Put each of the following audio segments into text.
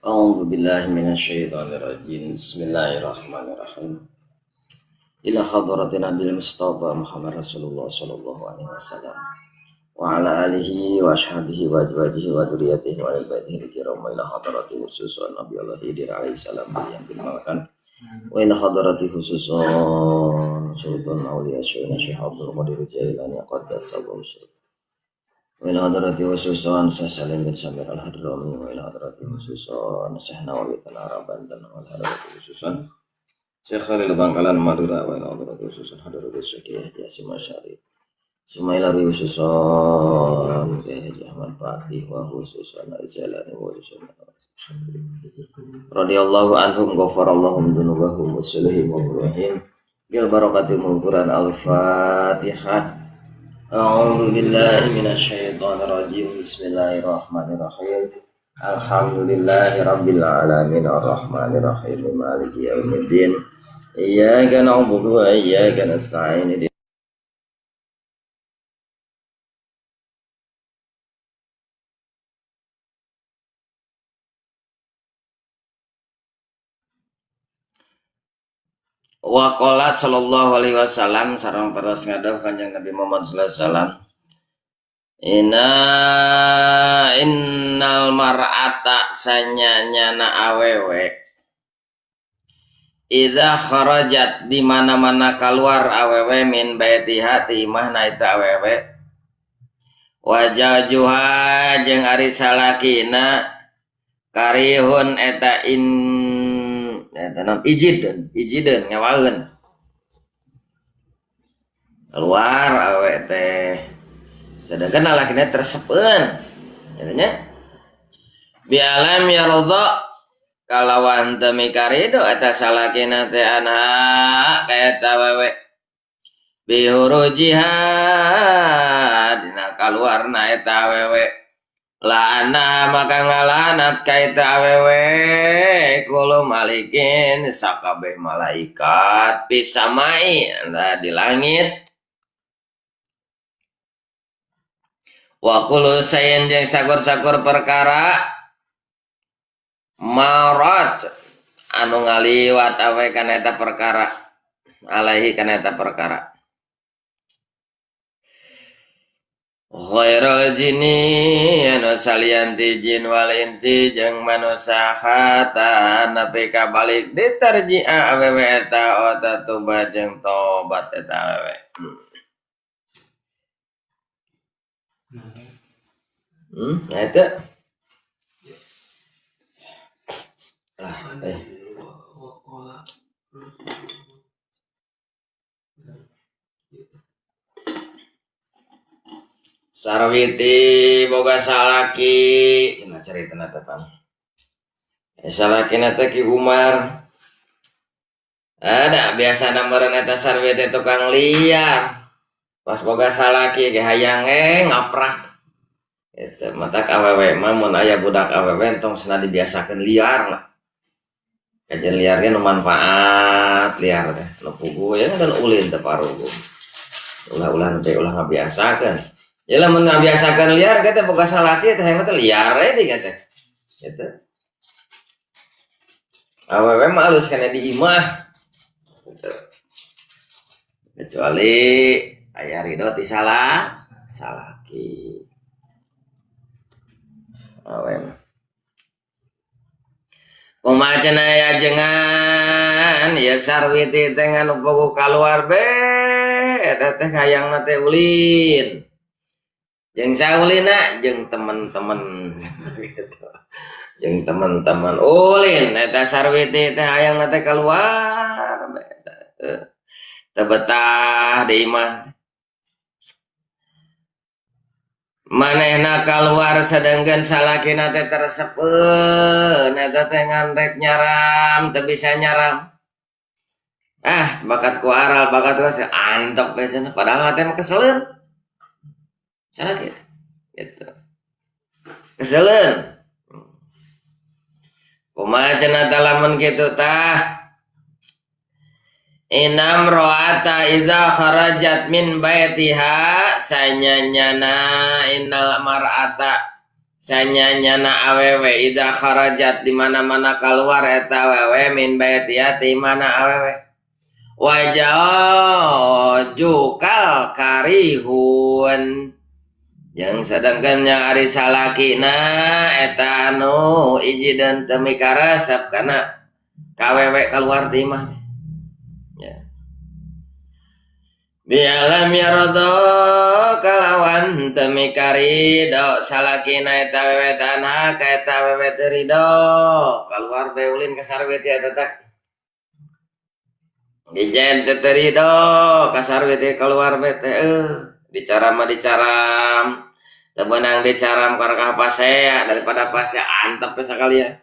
A'udzu billahi minasyaitonir rajim. Bismillahirrahmanirrahim. Ila hadratin Nabil Mustafa Muhammad Rasulullah sallallahu alaihi wasallam wa ala alihi wa ashabihi wa azwajihi wa dzurriyyatihi wa ibadihi kiram wa ila hadrati khususun Nabi Allah Khidir alaihi salam yang bin Malakan wa ila hadrati khususun Sultan Auliya Syekh Syekh Abdul Qadir Jailani qaddasallahu sirruh wa ila hadrati khususun Syekh Salim bin Samir Al-Hadrami wa ila hadrati khususun Syekh Nawawi Tanara Banten wa ila hadrati khususun Syekh Khalil Bangkalan Madura wa ila hadrati khususun hadrati Syekh Yahya Syarif Sumaila khususon Kiai Haji Ahmad Fatih wa khususon Al-Jalani wa khususon radhiyallahu anhum ghafarallahum dzunubahum wa sulhim wa rahim bil barakati Quran Al-Fatihah. A'udzu billahi minasyaitonir rajim. Bismillahirrahmanirrahim. Alhamdulillahi rabbil alamin arrahmanir rahim maliki yaumiddin. Iyyaka na'budu wa iyyaka nasta'in. Wa qala sallallahu alaihi wasallam sareng paras ngadhep Kanjeng Nabi Muhammad sallallahu alaihi wasallam. Innal mar'ata sanyanyana awewe idza kharajat di mana-mana keluar awewe min baitiha ti imahna eta awewe wajajuha jeung ari salakina karihun eta in eta non ijidun ijidun ngewaeun keluar awewe teh sedangkan lalakina tersepeun nya bialam yarda kalawan teu mikarido eta salakina teh anha ka eta awewe bihurujiha dina kaluarna eta awewe la'ana maka ngalanat ka eta awewe kullu malikin sakabeh malaikat pisamai di langit wa kullu sayin jeung sakur-sakur perkara marat anu ngaliwat awe kana eta perkara alaihi kana eta perkara ghairul jinni anu salian ti jin wal insi jeung manusia khata nepi ka balik ditarji'a awewe eta ota tobat jeung tobat eta awewe. Eta. Sarwiti boga salaki cenah caritana teh pan. Salakina teh Ki Umar. Ada biasana meureun eta Sarwiti tukang liar. Pas boga salaki ge hayang ngaprak. Eta matak awewe mah mun aya budak awewe tong cenah dibiasakeun liar lah. Kajian liar ge nu manfaat liar teh nu puguh ya dan ulin teh paruguh. Ulah-ulah teh ulah ngabiasakeun. Ya lamun ngabiasakeun liar ge teh boga salaki teh hayang teh liar we di teh. Gitu. Awewe mah alus kana di imah. Gitu. Kecuali aya ridho ti salah salaki. Awewe mah. Kumaha cenah ya jengan ya Sarwiti teh nganu puguh kaluar be eta teh hayangna teh ulin. Jeung saulina jeung teman-teman gitu. Jeung teman-teman ulin eta Sarwiti teh hayangna teh keluar be eta teu betah di imah. Manehna kaluar sedangkan salakina teh tersepeun eta teh ngan rek nyaram teu bisa nyaram. Ah bakat ku aral bakat ku antep we cenah padahal teh mah keseleun. Salaki gitu. Keseleun. Kumaha cenah tah lamun kitu tah? Inam ro'ata idza kharajat min baitiha sanyanyana innal mar'ata Sanyanyana awewe idza kharajat di mana-mana keluar eta awewe min baitiha ti mana awewe. Wajawjukal karihun jeung sedengkeun nya ari salakina eta anu iji dan teu mikaresep kana ka awewe keluar ti imah teh. Ya. Bialam yardo kalawan teu mikarido salakina eta awewe tanha ka eta awewe teu rido keluar bae ulin ka sarwe teh eta teh. Dijen teu rido ka sarwe teh keluar bae teh dicaram mah dicaram teu meunang dicaram karakah pasea daripada pasea antep we sakalian.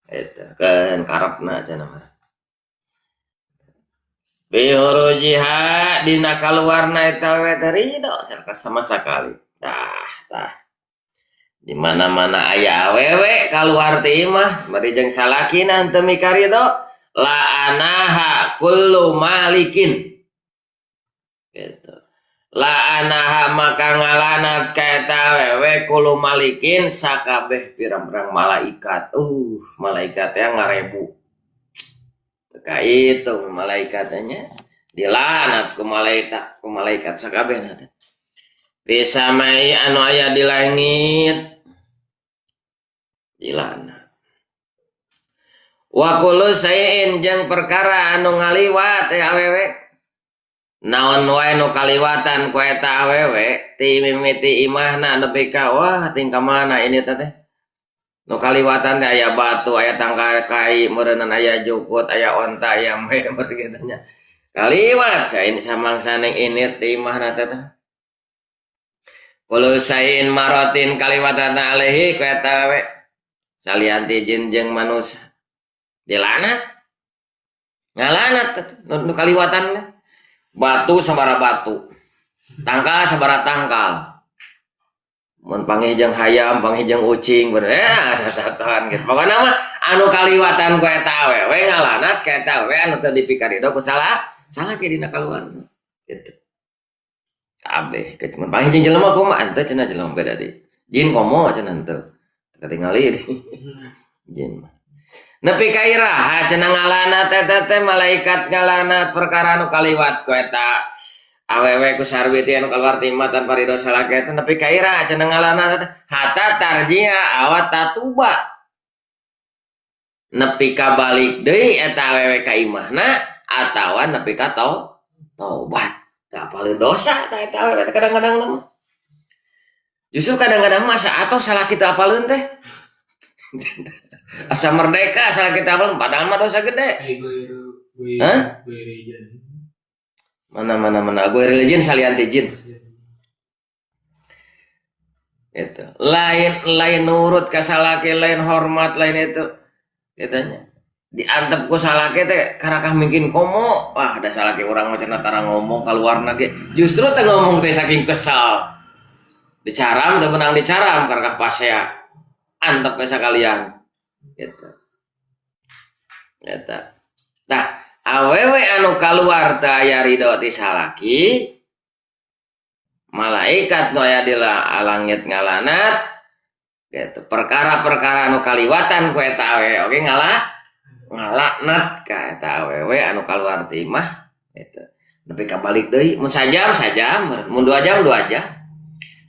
Eta keun karepna cenah mah. Bihurujiha dina kaluarna eta we teh rido sama sakali. Tah tah. Di mana-mana aya awewe kaluar ti imah bari jeung salakina teu mikarido la'anaha kullu malikin. Gitu. La'anaha maka ngalanat ka eta awewe kullu malikin sakabeh pirang-pirang malaikat. Malaikat teh ngarebu. Kaitung malaikatnya dilanat ku malaikat sakabehna teh. Bisamai anu aya di langit dilanat. Wa kullu sayin jeung perkara anu ngaliwat teh awewe. Naon wae nu kaliwatan ku eta awewe ti mimiti imahna nepi ka wah ting ka mana ini teh teh. Nu kaliwatan teh aya batu, aya tangkal kai, meureunnan aya jukut, aya onta, aya member kitu nya. Kaliwat sain samangsa ning init di imahna teh teh. Kullu sain marotin kaliwatan alaihi ku eta we. Salian ti jin jeung manusia. Dilanat. Ngalanat teh nu kaliwatan teh. Batu sabara batu. Tangkal sabara tangkal. Mun panggih jeung hayam, panggih jeung ucing, bener sasatoan gitu. Pokona mah anu kaliwatan ku eta awewe ngalanat ka eta awewe anu teu dipikarido ku salah, salah ke dina kaluar gitu. Kabeh kitu mun panggih jeung jelema kumaha henteu cenah jelema beda deui. Jin komo cenah henteu. Teu katingali deui. Jin mah. Nepi ka iraha cenah ngalanat eta teh malaikat ngalanat perkara anu kaliwat ku eta awewe ku sarwi teh anu kaluar ti imah tanpa ridho salaki teh nepi ka iraha cenah ngalanat teh hatta tarjia awat tatuba nepi ka balik deui eta awewe ka imahna atawa nepi ka tobat. Tah paling dosa tah eta awewe teh kadang-kadang mah. Justru kadang-kadang mah asa atoh salaki teu apaleun teh. Asa merdeka salaki teu apaleun padahal mah dosa gede. Hah? Mana mana mana gue religion salian ti jin. Gitu. Lain lain nurut ka salaki, lain hormat, lain itu. Katanya. Diantep ku salaki teh karakah mungkin komo. Wah, da salaki urang mah cenah tara ngomong kaluarna ge. Justru teh ngomong teh saking kesal. Dicaram teu meunang dicaram karakah pasea. Antep we sakalian. Gitu. Eta. Tah, awewe anu kaluar teu aya ridho ti salaki, malaikat nu aya di langit ngalanat gitu. Perkara-perkara anu kaliwatan ku eta awewe oge ngalaknat ka eta awewe anu kaluar ti imah gitu. Nepi ka balik deui mun sajam sajam, mun 2 jam 2 jam.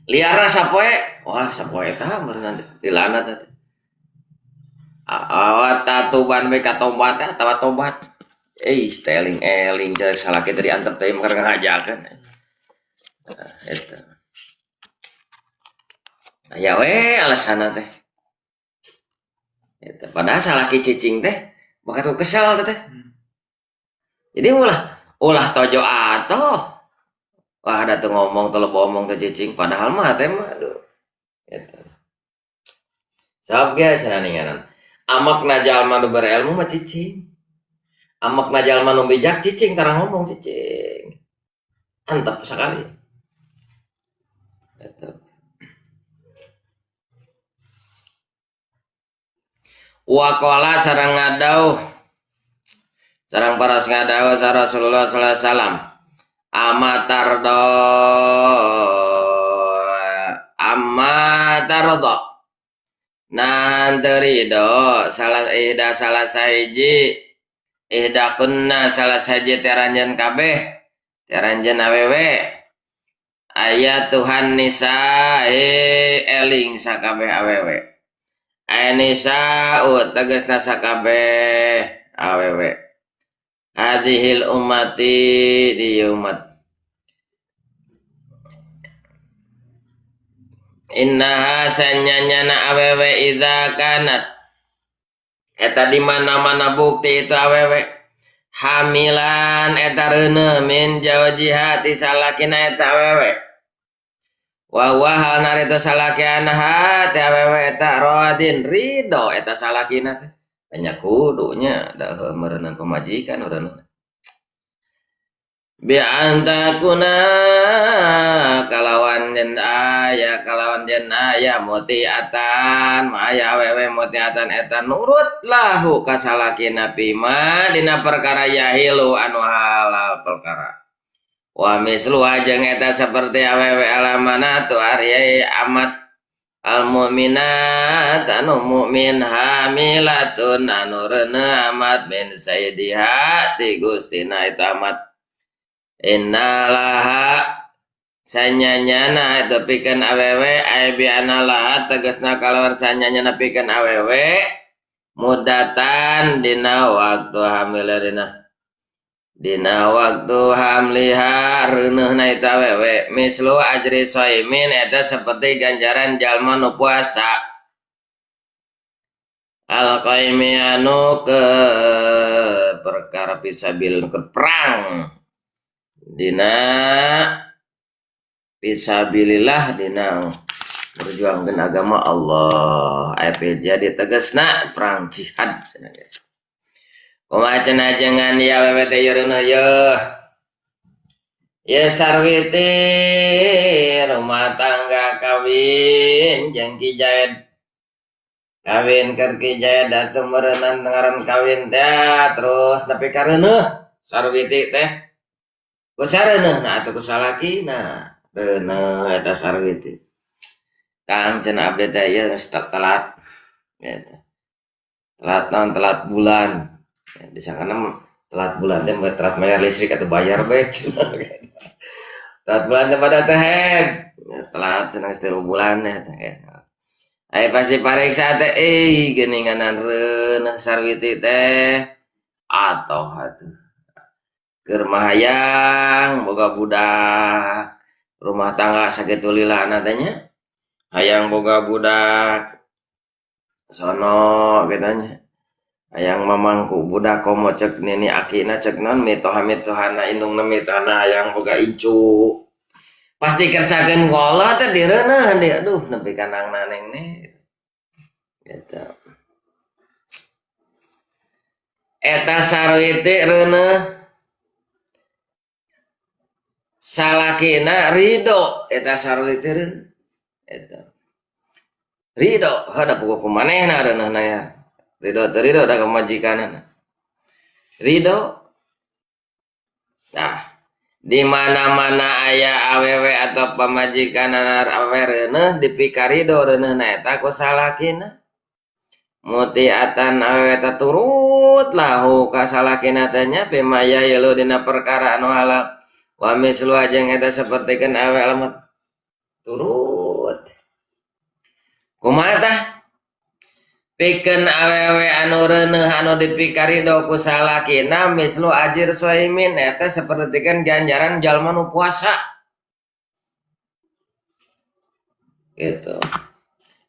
Liarna sapoe, wah sapoe eta meureun dilanat teh. Awat tatuban we ka tobat atawa tobat. Teling eling cek salaki teh diantep teh mah ngajakeun. Nah, eta. Aya we alasanna teh. Eta padahal salaki cicing teh bakal kesel teh. Jadi ulah tojo atoh. Wah, ada tuh ngomong teu loba omong teh cicing padahal mah teh mah aduh. Eta. Sabab ge cenah ninganan. Amakna jalma nu berilmu mah cicing. Amakna jalma nu bijak cicing tara ngomong cicing. Antep sekali. Eta. Waqala sareng ngadauh sareng paras ngadauh sa Rasulullah sallallahu alaihi wasallam amatardo amma Wama tarda nahan teu ridho salah ihda salah sahiji ihda kunna salah sahiji teh ranjeun kabeh teh ranjeun awewe aya Tuhan nisa eling sakabeh awewe aya nisa tegasna sakabeh awewe hadhil ummati di umat innaha sanyanyana awewe idza kanat eta di mana-mana bukti itu awewe hamilan eta reuneuh min jaujiha ti salakina eta awewe wa huwa halna itu salakianaha teh awewe eta radin ridho eta salakina teh banyak kudunya da meureuneuh pamajikan urang bi antakuna kalawan yen aya mutiatan aya awewe mutiatan eta nurut lahu ka salakina bima dina perkara yahilu anu halal perkara wa mislu jeung eta saperti awewe alamanatu ari amat al mu'minat anu mu'min hamilatun anu reuneuh amat min sayyidiha ti gustina eta amat innalaha sanyanyana itu pikeun awewe ay bi analaha tegasna kalawan sanyanyana pikeun awewe mudatan dina waktu hamil dina waktu hamliha reuneuhna itu awewe mislu ajri shaimin eta seperti ganjaran jalma nu puasa alqaimi anu ke perkara pisabil ke perang dina fisabilillah dina berjuangkeun agama Allah aya jadi tegasna perang jihad cenah ge kumaha cenah jangan ya awewe teh reuneuh yeuh ye sarwiti rumah tangga kawin jeung Ki Jaid kawin keur Ki Jaid atuh meureunnan ngaran kawin teh terus nepi ka reuneuh sarwiti teh ku sareuneuh na atuh ku salakina reuneuh eta sarwiti Kang cenah abdi teh ieu geus telat gitu. Telat naon telat bulan ya, disangkana telat bulan teh telat bayar listrik atau bayar bae cenah gitu. Telat bulan teh pada teh telat cenah geus 3 bulan teh gitu. Aya pasti pariksa teh euy geuninganan reuneuh sarwiti teh atoh atuh keur mah hayang boga budak rumah tangga sakitu lilana teh nya hayang boga budak sono kitu nya hayang mamangku budak komo cek nini akina cek naon mitoha-mitohana indungna mitohana hayang boga incu pasti kersakeun ku Allah teh direuneuh deui aduh nepi ka nang naneng nih gitu eta sarwiti reuneuh salakina ridho eta sarwiti reuneuh eta ridho hada puguh ku manehna reuneuhna ya ridho teu ridho da kamajikanna ridho nah di mana-mana aya awewe atau pamajikanna awewe reuneuh dipikarido reuneuhna eta ku salakina mutiatan awewe ta turut lahu ka salakina teh nya bima yailu dina perkara anu halal wa mislu jeung eta sapertikeun awewe alamat turut kumaha tah pikeun awewe anu reuneuh anu dipikarido ku salakina mislu ajir shaimin eta sapertikeun ganjaran jalma nu puasa gitu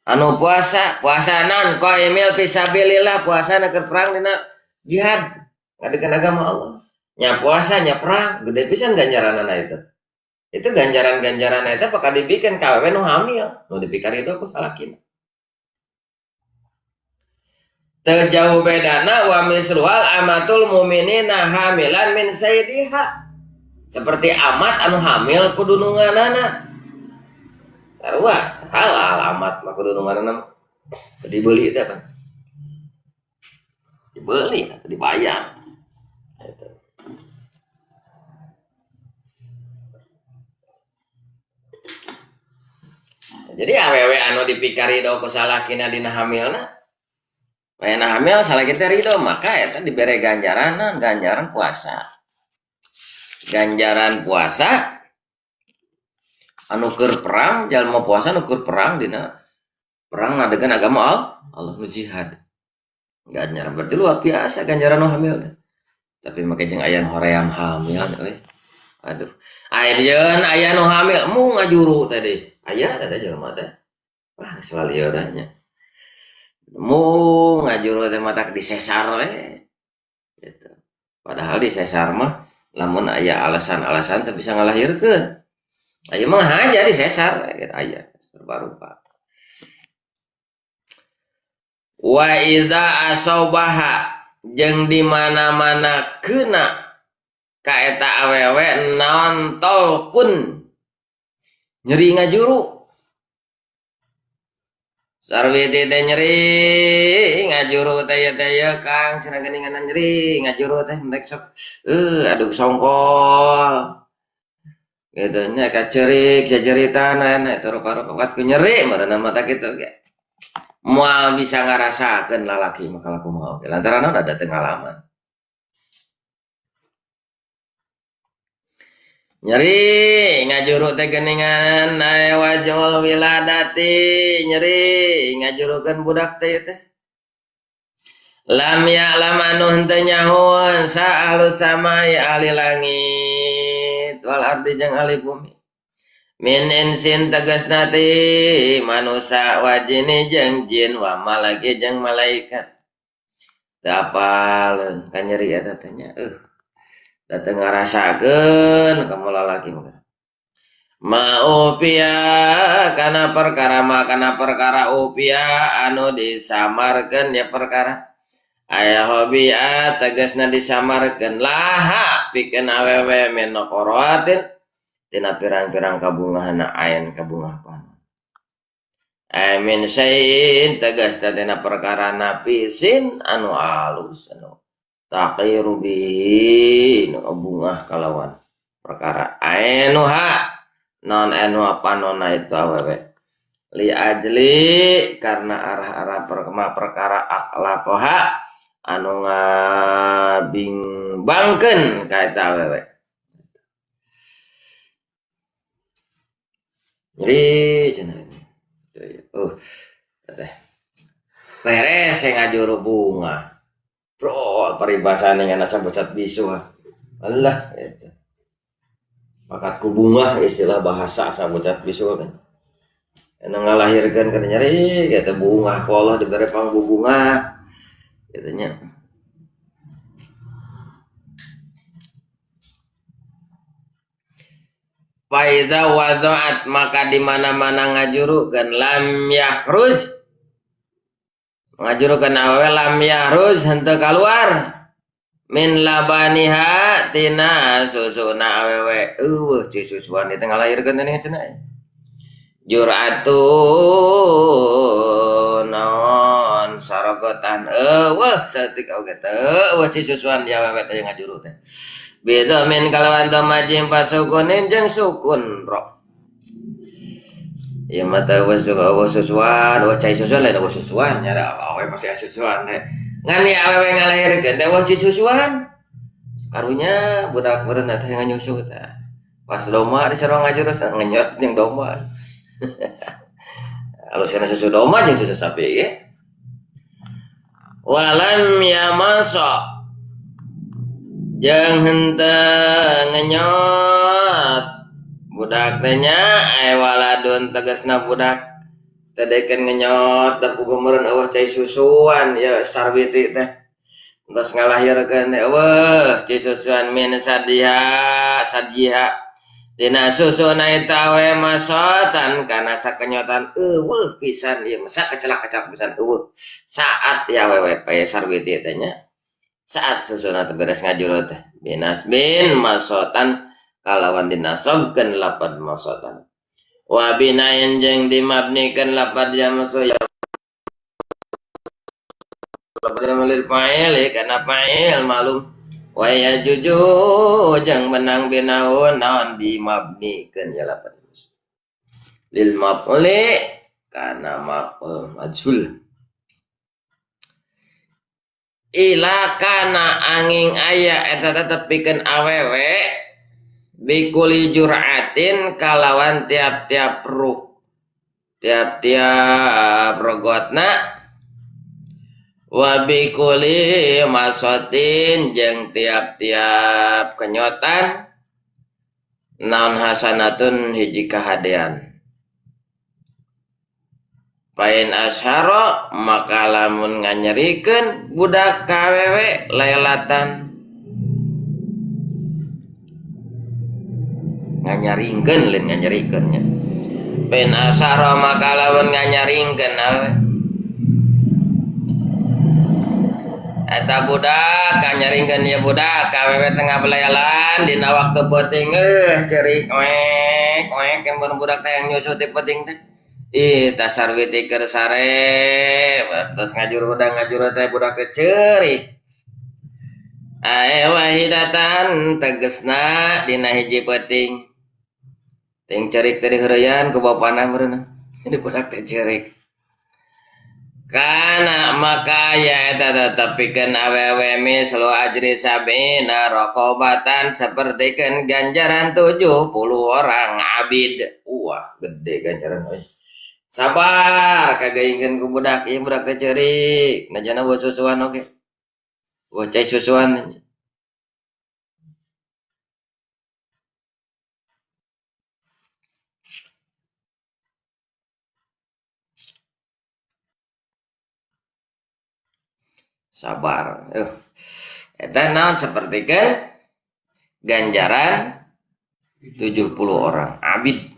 anu puasa puasa naon qaimil fisabilillah puasa keur perang dina jihad ngadekeun agama Allah nya puasa nya perang gede pisan ganjaranana itu itu ganjaran-ganjaran eta bakal dibikeun ka awewe nu hamil nu dipikarido ku salakina teu jauh bedana wa misluhal amatul mu'minina hamilan min sayyidiha seperti amat anu hamil ku dununganana sarua halal amat mah ku dununganana dibeli teh pan dibeli atau dibayar gitu. Jadi awewe anu dipikarido ku salakina dina hamilna, mayana hamil salaki teh ridho, maka eta dibere ganjaran, ganjaran puasa. Ganjaran puasa anu keur perang, jalma puasa anu keur perang dina perang ngadegan agama Allah nu jihad. Ganjaran berarti luar biasa ganjaran nu hamil teh. Tapi make jeung aya nu hoream hamil euy. Aduh, ayeuna aya nu hamil mu ngajuru tadi. Aya teh jelema teh. Wah, salieur nya. Mu ngajuru teh matak disesar we. Gitu. Padahal disesar mah lamun aya alasan-alasan teu bisa ngalahirkeun. Aya mah haja disesar gitu aya serba rupa. Wa idza asobaha jeung di mana-mana kena ka eta awewe naon tolkun nyeri ngajuru. Sarwiti teh nyeri ngajuru teh ya teh ya Kang cenah geuningan nyeri ngajuru teh nek sok aduh songkol. Gitu nya kacerik jajeritan aya eta rupa-rupa ku nyeri meureunna mata kitu ge. Moal bisa ngarasakeun lalaki mah kalaku mah oge lantaran naon ada pengalaman. Nyeri ngajuru teh geuningan aya wajul wiladati nyeri ngajurukeun budak teh teh. Lam ya'lam anu henteu nyahoeun sa ahlu samai ahli langit wal ardi jeung ahli bumi. Min insin tegasna ti manusa wa jini jeung jin wa malaki jeung malaikat. Teu apaleun ka nyeri eta teh nya da teu ngarasakeun ka lalaki mah. Ma upia kana perkara ma kana perkara upia anu disamarkeun ya perkara. Aya hobia tegasna disamarkeun laha pikeun awewe min qaratin tina pirang-pirang kabungahna ayen kabungah panon. Amin syai'in tegas tina perkara nafisin anu alus anu taqiru bihi nu bungah kalawan perkara aenuha non enu panona itu awewe li ajli karena arah-arah perkara akhlaqoha anu ngabingbangkeun ka eta awewe. Nyeri cenah ini. Teh. Beres ngajuru bunga. Bro, paribasane ngan asa bocat bisu. Allah eta. Pakatku bunga istilah bahasa asa bocat bisu kan. Anu ngalahirkeun kana nyeri kitu bunga ku Allah dibere pangbubunga. Kitu nya. Faida wada'at maka di mana-mana ngajurukeun lam yakhruj ngajurukeun awewe lam yakhruj henteu kaluar min labaniha tina susuna awewe eueuh cisusuan di tengah lahirkeun teh cenah jur'atun naon saragotan eueuh saeutik oge teh eueuh cisusuan di awewe teh ngajuru teh beda min kalawan dhamma jeung pasukunin jeung sukun ro. Ieu mah teh eueuh susuan, eueuh cai susuan lain eueuh susuan nya da awewe pasti aya susuan teh. Ngan ieu awewe ngalahirkeun teh eueuh cisusuan. Karunya budak meureun teh nganyusu teh. Pas domba disarua ngajurus ngenyot jeung domba. Alusna susu domba jeung susu sapi ge. Walam yamasa jeung henteu ngenyot budak teh nya aya waladun tegasna budak teh dekeun ngenyot da puguh meureun eueuh cai susuan ya sarbiti teh entos ngalahirkeun teh eueuh cai susuan min sadiha sadiha dina susuna eta we masotan kana sakenyotan eueuh pisan ieu mah sakecelak-kecelak pisan eueuh saat ya wewe pae sarbiti teh nya saat susuna teh beres ngajuru teh binasbin masotan kalawan dinasobkeun lapad masotan wa binain jeung dimabnikeun lapad yamsu ya lapad lil fa'il kana fa'il malum wa ya juju jeung benang binaun naon dimabnikeun ya lapad Lil maf'uli kana maf'ul majhul. Ila kana angin aya eta tetep pikeun awewe bikuli jur'atin kalawan tiap-tiap ruh tiap-tiap rogotna wa bikuli masotin jeung tiap-tiap kenyotan naon hasanatun hiji kahadean. Pain asyara maka lamun nganyerikeun budak ka awewe lailatan nganyaringkeun lain nganyerikeun nya. Pain asyara maka lamun nganyaringkeun awewe eta budak nganyaringkeun ieu budak ka awewe tengah belayalan dina waktu peuting ceurik oek oek mun budak teh yang nyusu ti peuting teh. Ih, tasarwiti keur sare, terus ngajur hudang ngajur teh budak teh ceurik. Ae wahidatan tegesna dina hiji peuting. Ting ceurik teh diheureyan ku bapana meureun. Ini budak teh ceurik. Kana maka aya eta tetep pikeun awewe mislu ajri sab'ina raqabatan sapertikeun ganjaran 70 orang abid. Wah, gede ganjaran euy. Sabar kagaingkeun ku budak ieu budak teh ceurik najana eueuh susuan oge. Eueuh cai susuan. Sabar. Eta naon sapertikeun ganjaran 70 orang abid.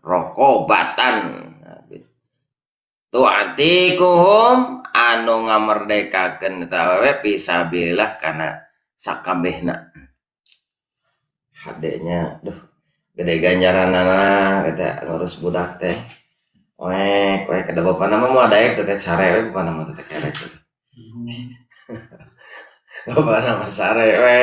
Rokobatan tu'atikuhum anu ngamerdekakeun eta awewe fisabilillah kana sakabehna. Hadenya duh gede ganjaranana eta ngurus budak teh. Oek oek kada bapana mah moal daek teh sare we bapana mah teh kerek. Bapana mah sare we.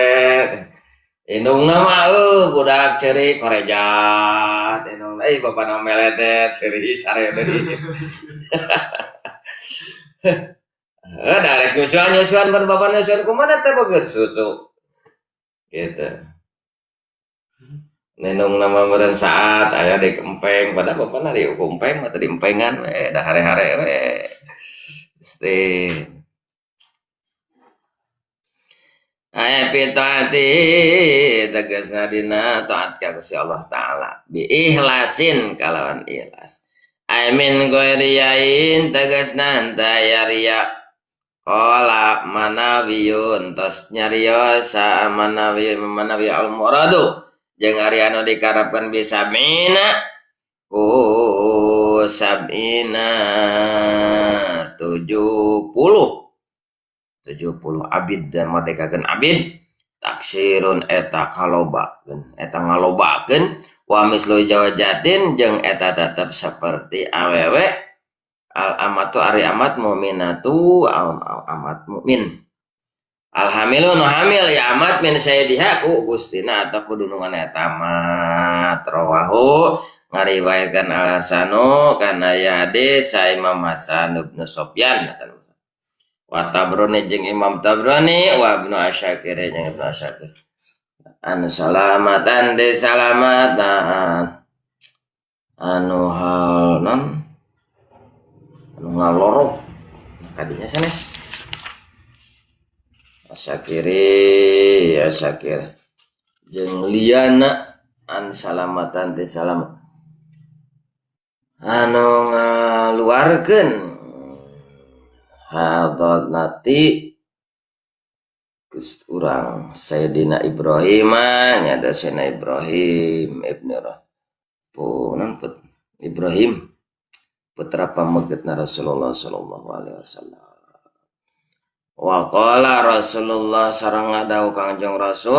Indungna mah budak ceurik korejat indungna bapana meletet seuri sare deui. Darek nyusuan-nyusuan ban bapana nyusuan kumaha teh begeut susu. Gitu. Nindungna mah meureun saat aya di empeng padahal bapana di empeng mah teh di empengan we da hare-hare we. Gusti. Aya fi taati tegasna dina taat ka Gusti Allah Ta'ala bi ihlasin kalawan ikhlas. Ay min ghairiyain tegasna aya riya. Qala manawiyun tos nyarios sa manawi manawi al muradu jeung ari anu dikarepkeun bisa mina ku sab'ina 70 abid dan merdekakeun abid taksirun eta kalobakeun eta ngalobakeun wa mislu jawajatin jeung eta tetep saperti awewe al amatu ari amat mu'minatu amat mukmin al hamilu nu hamil ya amat min sayyidiha ku gustina atau ku dunungan eta amat rawahu ngariwayatkeun al Hasanu kana ya hadis sa Imam Hasan ibnu Sofyan Hasan wa Tabrani jeung Imam Tabrani wa Ibnu Asyakir jeung Ibnu Asyakir an salamatan de salamatan anu hal non anu ngalorok kadinya sanes Asyakiri Asyakir jeung liana an salamatan de salam anu ngaluarkeun hadnati Gusti urang Sayyidina Ibrahim nya Sayyidina Ibrahim ibnu Ibrahim putra pamegetna Rasulullah sallallahu alaihi wasallam. Wa qala Rasulullah sareng ngadawuh Kangjeng Rasul